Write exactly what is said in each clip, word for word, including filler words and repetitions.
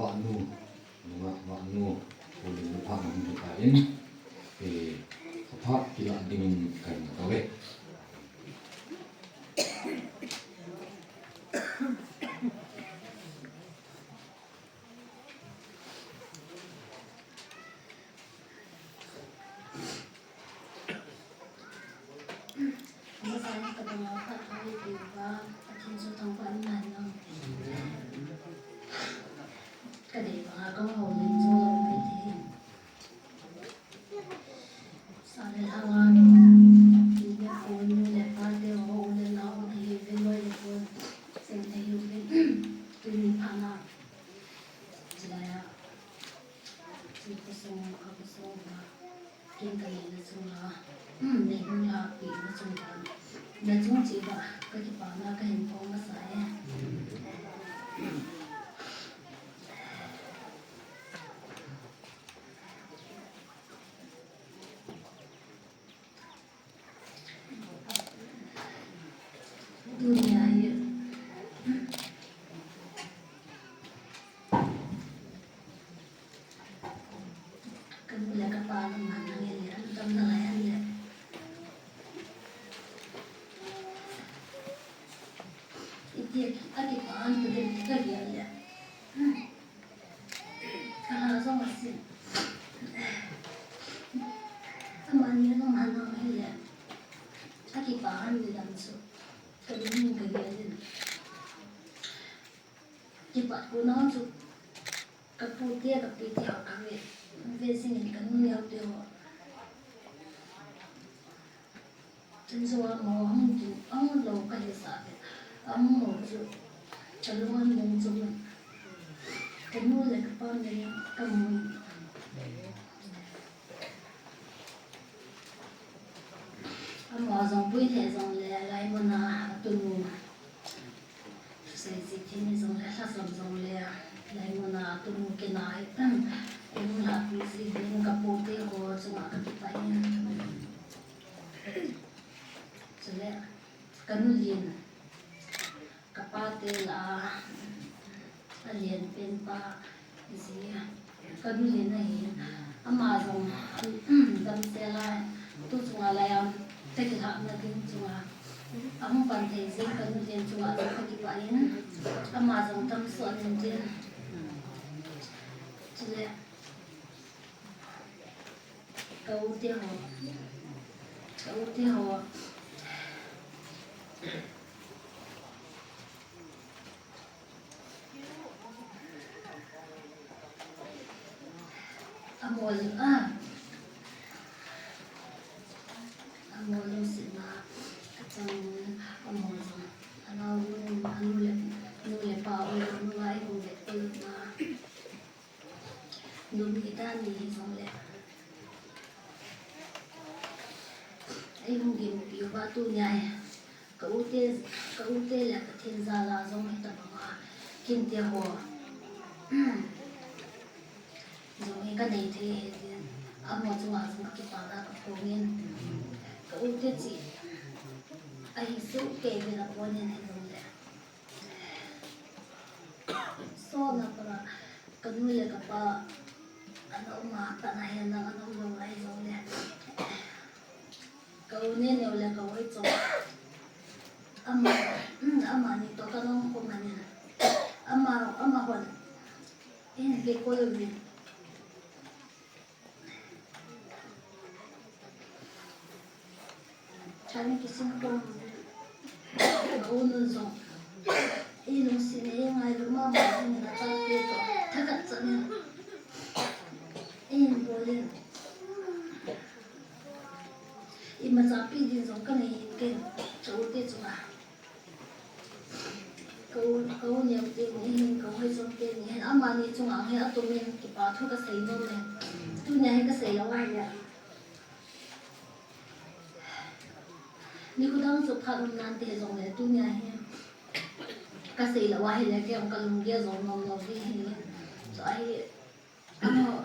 Vahnu, nungah Vahnu, Pu Lungpha nung hi ta in, eh, apha kila dingin kahin kau e. Masang ka dang a phat a i pi uva, Pathen chu thangvah in na hen lang. Ka dei banga ka houlim jong lou pi ti. Sa le lhang a, pi le pu, nu le pa te ho, u le nao, hi ve loi le pu, sen te hi ve, tuni phat na. Chulai a, chu ka song, ka song ba. Ken ka neina chunga, um, neina pina chunga, na chung cheh uva, ka kipana ka hin phong masa e. Tunia hi, ka nu le ka pa ka man nang e le, an tam nalai an le. Iti a kipa an tu den ka gel le. Ka la jong asin. Amani nung han nang hi le. A kipa an ni dam chu. Ka ding ka gel le. Kipat ko nau chu ka pu te ka pi te ho ka ve, ve sing in ka nu neo te ho. Chun chu amo hung chu, amo lou ka he sa ve. Amo chu ka lung a mong chu ka nu le ka pa min ka mu. Ama jong pui lheh jongle, lai muna atunu. Thusei ji thei ni jongle, lhasam jongle, lai muna atunu kina, em, em, la pi ji ding ka pu te ho chunga ka kipah in. Chule, ka nu lin. Ka pa te lah a, alen pen pa ji, ka nu lin ahi. Ama jong, damsel a, tu chunga lai a, ka kilhahna ding chunga, ahung pan thei jing ka nu lin chunga jong ka kipah in, ama jong damsel a len tin. Chule, ka u te ho, ka u te ho. Amol, ah. Amol lungsetna, kachang, amol jong. Anao nu, anu le, nu le pa, u le nu, ai hung le, u le na. Num hi dan ni hi jong le. Ei hung gimpi uva tunia hi. Ka u te, ka u te le Pathen jal a jong hi tabang a. Kin te ho. Jong hi ka nei thei hi tin. Amo chunga jong ka kipana ka phong in. Ka u te chi. Ahi su ke ve na pon in hi jong le. Sona para ka nu le ka pa ana um a, kana hian nang ana um lo lai jong le. Ka u ne neo le ka u hoi chong. Ama, um, ama ni to ka nong ko mani. Ama, ama hon. In ke ko lo ni. Chani kisin ko unu jong. I lungset in i ngailu mama jing in a chate toh. Thakhat chan in. I bolin. Imacha pi ding jong ka nei in ken. Ka u te chunga. Ka u, ka u neo te ni hin, ka u hoi jong te ni hin, amani chunga hi atum in kipa thu ka sei nom le. Tunia hi ka sei lo a hi le. Nikho dang chu phat um nan te jong le, tunia hi ka sei lo a hi le, kei jong ka lunggel jong nom lo di hi. Chu ahi, Ano,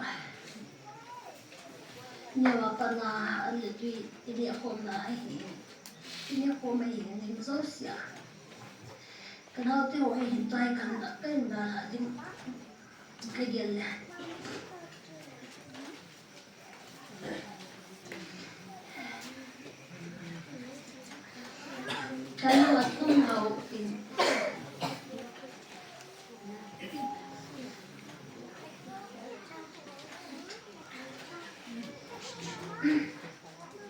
neo a pat na an le tui i neh khom na ahi. I neh khom ahi, a ning jouse a. Ka naote ho ahin, tua hi ka hin da, ka hin dalha ding. Ka gel le. Ka nu a thum hau in.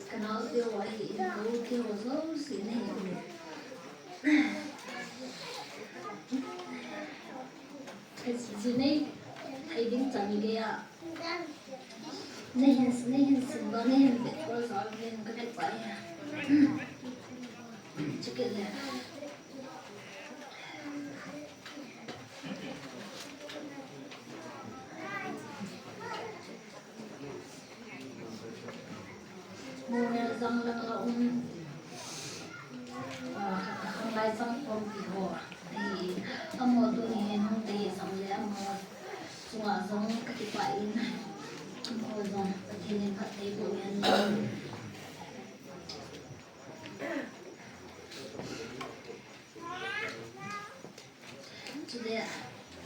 Ka nao teu ahi in, ka u teu jouse nahi in. Ka ji nei thei ding chan gei a. Nei hin, nei hin sim ba, nei hin vet ba, sa nei hin ka vet ba e. Chukit le. Mona jang lang la um, ah, khanglai jang pumpi ho. Ahi, amaho tuni hin hung tei jong le, amaho chunga jong ka kipah in, amaho jong Pathen in phatthei boh hen lang. Chule,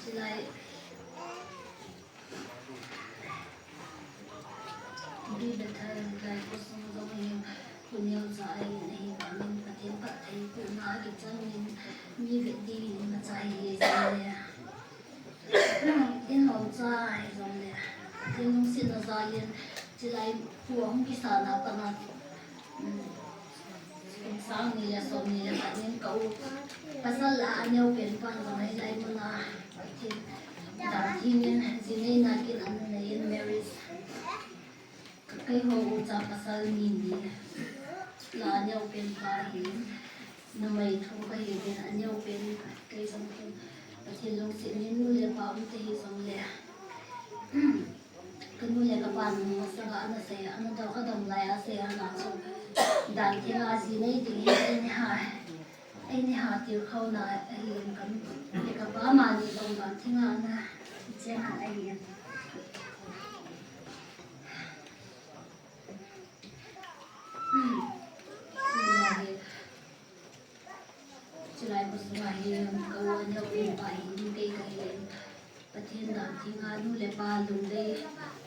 chulai, Bi Bethel lai khosung jong hi, khu neocha ahin, ahin, amin Pathen phatthei bohna a kichang in, mi vet ding in imacha hi, chule. In lom cha hi jong le, Pathen lungsetna jal in, chulai khu hung kisan a pat a, um, Kum sang ni le som ni le khat in ka u pasal la a neo pen pa jong hilai mun a Pathen dan theng in ji neina kin ana nei in marriage. Keiho ucha pasal ni ni la a neo pen pa hi numei thum ka hi uvin a neo pen kei jong chu Pathen lungset in nu le pa um te hi jong le. Ka nu le ka pa nung masanga ana sei, ana dong, adong lai a sei ana chu. Dan theng a ji nei ding hi eini ha, eini ha tilkhouna ahin ka nu le ka pa mani dong dan theng a ana cheng khat ahin. Chulai khosung a hi, ka u a neo pen pa hi, kei ka hi, Pathen dan theng a nu le pa lungdei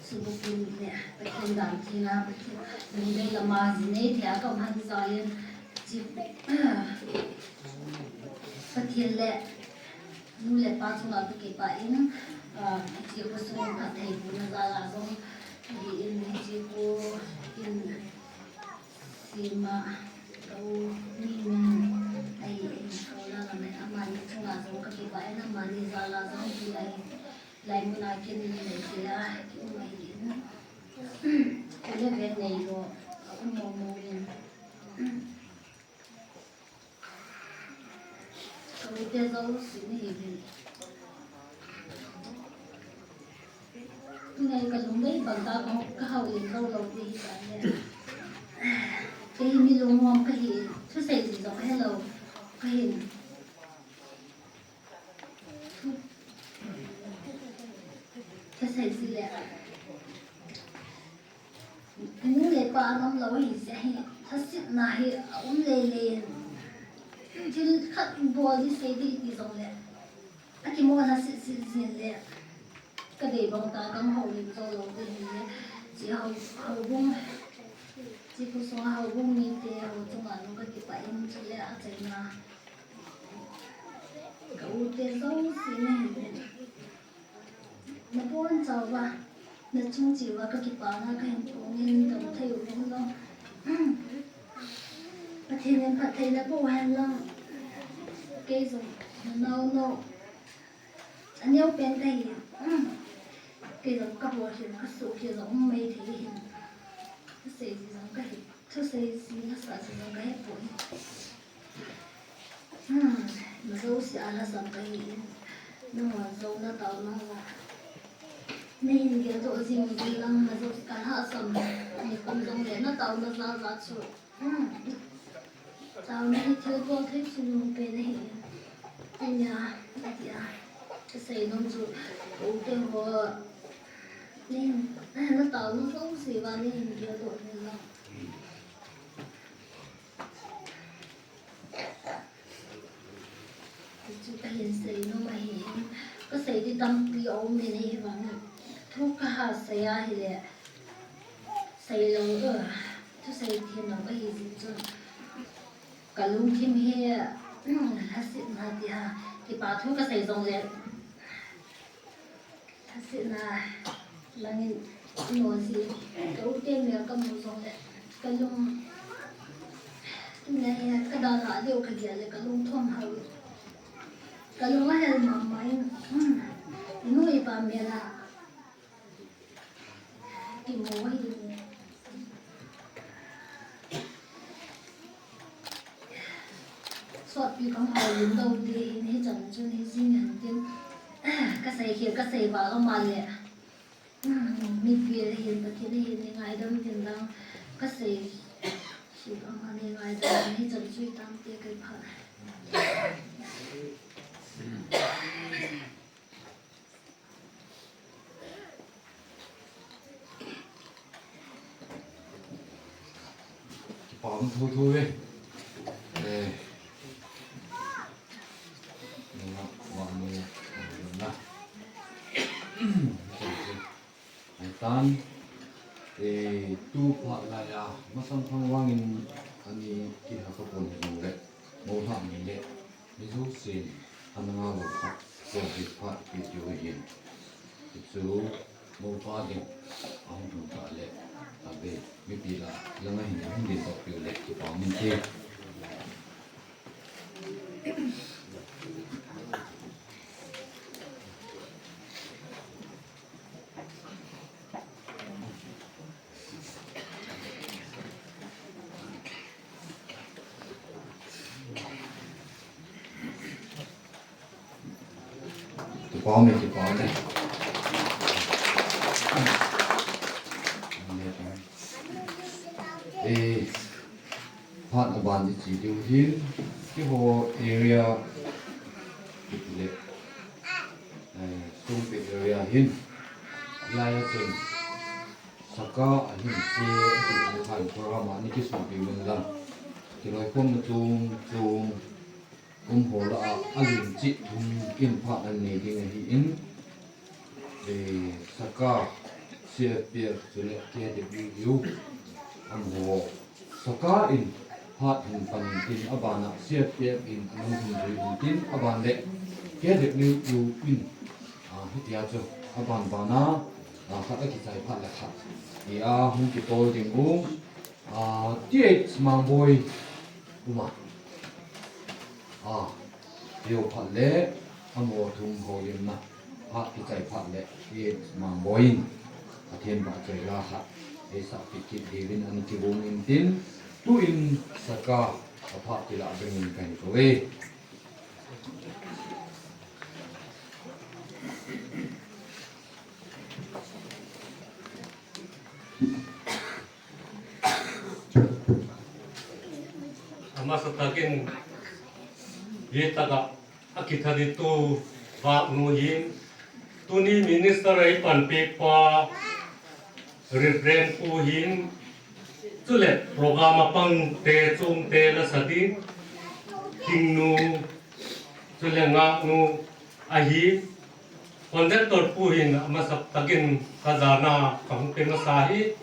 subukim le, Pathen dan theng a, Pathen lungdei lama ji nei thei a ka um han jal in, chi, Pathen le nu le pa chunga ka kipah in, ah, hiche khosung phatthei bohna jal a jong, ahin hiche kho in, Sima, ka u, mi min, ahi, ahi, ka u la la mai, amani chunga jong ka kipah in, amani jal a jong hi ahi, lai mun a kin in nei thei a, ki um ahi in. Ka le ven nei lo, a um mo mo in. Ka u te jouse nahi uvin. Tunai ka lungdei bang ta ka, ka hao in lou lou te hi ta le. Kei mi lungmong ka hi, thusei ji jong helou ka hin. Thu, thusei ji le. Nu le pa ngam lou hi jeh hi, lhasetna hi a um lele in. Thil khat bol ding sei ding ti jong le, a kimo lhaset set jin le, ka dei bang ta ka houlim jou lou ding hi le, chi hou, houbung, chi khosung a houbung mite ho chunga jong ka kipah in, chule a chaina ka u te jouse nahi in. Na bonchauva, na chung cheh uva ka kipana ka hin phong in dong thei u hen lang. Pathen in phatthei na boh hen lang. Kei jong na naonou. A neo pen ka hi. Kei jong ka bol hin ka suh hi jong um mai thei hin. Ka sei ji jong ka hi. Thusei ji masa ji jong ka he poi. Hmm, na jouse a lhasam ka hi in. Nangho jou na taona ho. Nei hin geldoh jing jing lang na jouse ka lhasam. Ni kum jong le na taona jal jal chu. Hmm. Taona hi thil bol thei sunung pen ahi in. Ania, atia. Ka sei nom chu, u te ho. Nei hin, na taona jouse uva nei hin geldoh jing lang. Chu ka hin sei nom ahi in, ka sei ding tampi Aum in, ahivangin thu kaha sei ahile, seilou, uh, thusei themlou kahi jeh chun, kalungthim hi, lhasetna tia, kipa thu kasei jongle, lhasetna langin, noji, ka u te mel kamu jongle, kalung, nei, kadalha diu kagel le, kalungthim hao. Kalung ahel mama in, hmm, inu ipa mel a kimu ahi. Sotpi kahung hao lou ding ahin, hichan chun hijing hen tin, kasei khel, kasei val um a le, hmm, mipi ahin, Pathen ahin, nei ngaidam tin lang, kasei khel um a, nei ngaidam, hichan chu hitante, kei pha. Kipah um thotho ve. Eh. Nunga, wa nu, na. Hitan, eh, tu phat laiya, masang khang vangin ani kiha kapon hijongle, moulhah ni le, mi jousen, ana ngalou khat, koi phat pi diu ahin. Hichu, moupa ding, ahung lhung tah le, abe, mipi lah, langa hin, ahung ding toh piu le, kipa um inte. Kipah um e, kipah um e. Eh, phat aban iche diu hin, keiho area, kiti le, eh, Songpet area hin, laiya chun, saka ahin che, ati le phat program a ana kisuhpi uvin lang. Kiloikhomna chom chom, um ho lah a, alim cheh thum in phat anei ding ahin, eh, saka, C R P F chule K W U, amaho, saka in phat hin pan intin, aban a C R P F in anung hin jui intin, aban le K W U in, ah, hitia chu, aban ban a, ah, khat akichai phat le khat, tia hung kitol ding u, ah, T H Mangboi, um a. Ah, tiu phat le, amaho thum houlimna, phat kichai phat le, T H Mangboi in, Pathen vahchoi la khat, eisahpi kit diuvin ana kigong intin, tuin saka, aphat kilah dingin kahin kou e. Amasa takin, hi taka, akitha ditu, Vahnu hin, tuni minister eipanpi pa, Reverend pu hin, chule program a pang te, chom te, lasa ding, Thingnu, chule Ngahnu, ahi, Conductor pu hin amasa takin kajana kahung pe masa hi,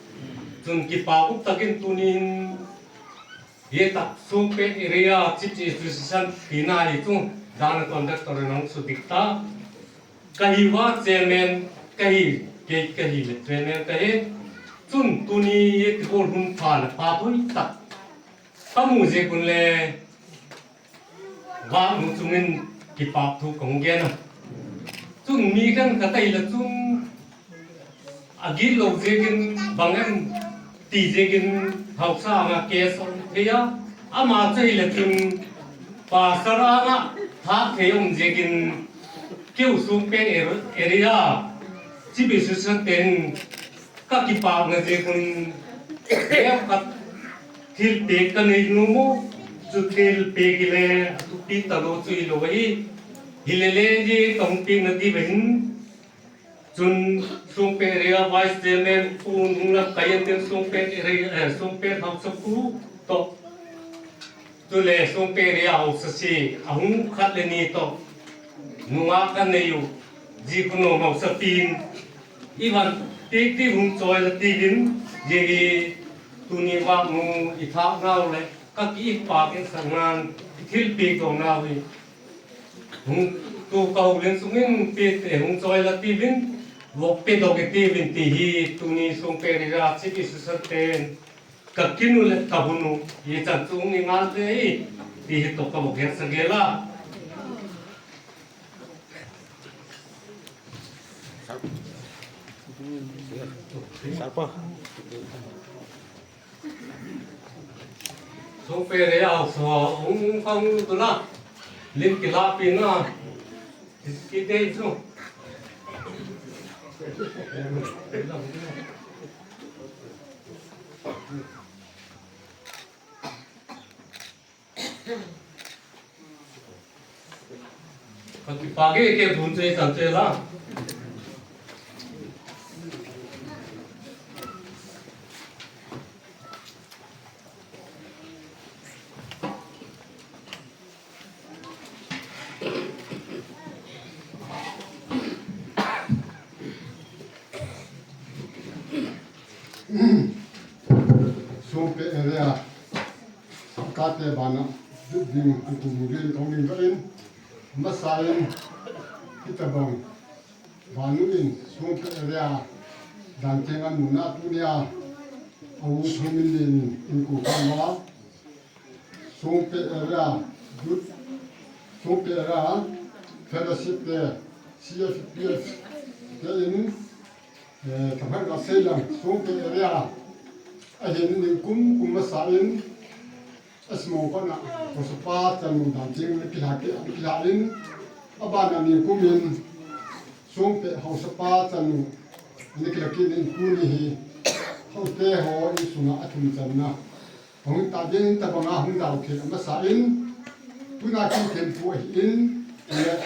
chun kipa um takin tunin, hi tak Songpet area Chief Association tina hi chu, jana conductor in ahung sudik ta. Kahi uva chairman kahi, kei kahi le chairman kahi. Chun tuni hi kibol hun pha le pha thoi tak kamu jeh un le, Vahnu chungin kipah thu kahung gen a. Chun mi khenkhat ahile chun, agilou jeh in bang em ti jeh in haosa anga case um thei a. Ama chu ahile chun pastor anga thah thei um jeh in keiho Songpet area Chief Association ten kakipah na jeh un, neo khat thilpeh kanei nom u, chu thilpeh hile, athupi talou chu hilou ahi. Hile le, ni kahung peh na diu ahin. Chun Songpet area Vice Chairman pu nung lam kahin tin Songpet area, eh, Songpet haosa pu toh. Chule Songpet area haosa si, ahung khat le ni toh. Nunga kanei u. Ji kuno mausa pin, ivan pik ti hung choi la ti vin, ji hi tuni vang mu i thak nau le, ka ki pa ke sangan, i thil pik do nau hi. Hung tu kau len sungin pik te hung choi la ti vin, vok pe do ke ti vin ti hi tuni sung pe ri ra chi ki su sa ten. Ka kinu le ka bunu, ye chan chung ni ngal te hi, ti hi to ka bok he sa ge la. Sarpa. Sung pe re au so, ung, ung, ung, tu la. Lim ki la pi na. Ki te su. Ka kipah e, kei bun chei chan chei la. Songpeh area, Songkate bana, ding, ding, ding, ding, ding, ding, masa in, hitabang, vanu in, Songpeh area, dan tengan muna tunia, au sumin in, in kukama, Songpeh area, youth, Songpeh area, fellowship te, C F P F te in, eh, thaman ka seilang, Songpeh area, ahin ningkum, kum masa in, asmo kona, ko sapa chanu dan ting ni kila ke, kila in, abana ningkum in, Songpeh haosapa chanu, ni kila kin in kuni hi, haote ho in sunga athum channa. Hung ta ding tabanga hung dau kit amasa in, tuna kin thempu ahi in, le